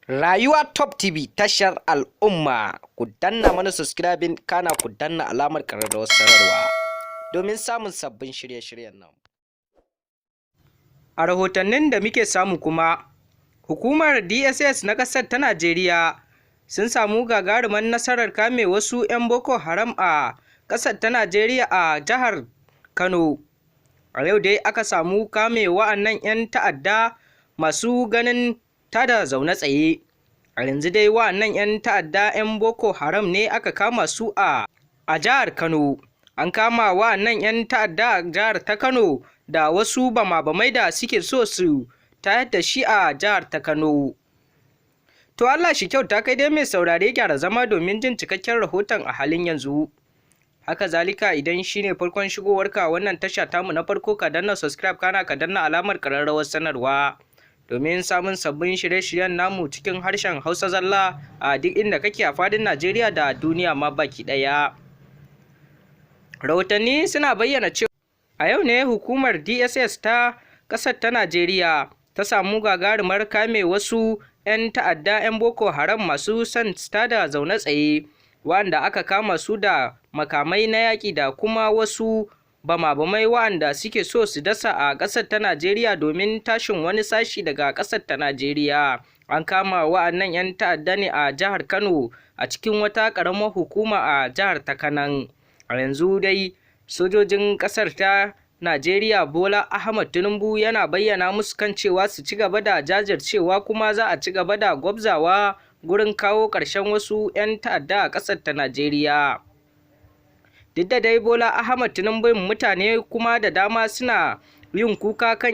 Rayuwa Top TV, tashar al'umma. Ku danna mana subscribing, kana ku danna alamar ƙararrawar sanarwa domin samun sabbin shirye-shiryen nan. A rahotannin da muke samu kuma, hukumar DSS na ƙasar ta Najeriya sun samu gagarumar nasarar kame wasu 'yan Boko Haram a ƙasar ta Najeriya a jihar Kano. A yau dai aka samu kame wa'annan 'yan ta'adda masu ganin tada zaune tsaye. A yanzu dai wa'annan 'yan ta'adda 'yan Boko Haram ne aka kama su a jihar Kano. An kama wa'annan 'yan ta'adda a jihar ta Kano da wasu bama-bamai da suke so su tayar da shi a jihar ta Kano. To, Allah shi kyauta. Kai dai mai saurare, gyara zama domin jin cikakken rahoton a halin yanzu. Haka zalika, idan shine farkon shigowarka wannan tasha tamu na farko, ka danna subscribe, kana ka danna alamar ƙararrawar sanarwa domin samun sabbin shirye-shiryen namu cikin harshen Hausa zalla a duk inda kake a fadin Najeriya da duniya ma baki ɗaya. Rahotanni suna bayyana cewa a yau ne hukumar DSS ta ƙasar ta Najeriya ta samu gagarumar kame wasu 'yan ta'adda 'yan Boko Haram masu son tada zaune tsaye, wanda aka kama su da makamai na yaƙi da kuma wasu bama-bamai wa'anda suke so su dasa a ƙasar ta Najeriya domin tashin wani sashi daga ƙasar ta Najeriya. An kama wa'annan 'yan ta'adda ne a jihar Kano, a cikin wata ƙaramar hukuma a jihar ta Kanan. A yanzu dai sojojin ƙasar ta Najeriya, Bola Ahmad Tinubu yana bayyana musu kan cewa su ci gaba da jajircewa, kuma za a ci gaba da gwabzawa gurin kawo ƙarshen wasu 'yan ta'adda a ƙasar ta Najeriya. Duk da dai Bola Ahmad Tinubu, mutane kuma da dama suna yin kuka kan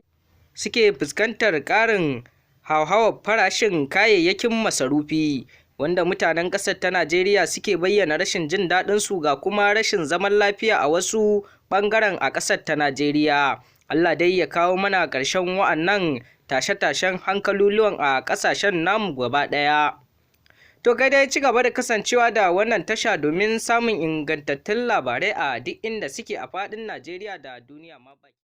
suke fuskantar ƙarin hauhawar farashin kayayyakin masarufi, wanda mutanen ƙasar ta Najeriya suke bayyana rashin jin daɗin su, ga kuma rashin zaman lafiya a wasu ɓangaren a ƙasar ta Najeriya. Allah dai ya kawo mana ƙarshen wa'annan tashe-tashen hankaluluwan a ƙasashen namu gaba ɗaya. To, kai dai ci gaba da kasancewa da wannan tasha domin samun ingantattun labarai a duk inda suke a faɗin Najeriya da duniya ma baki.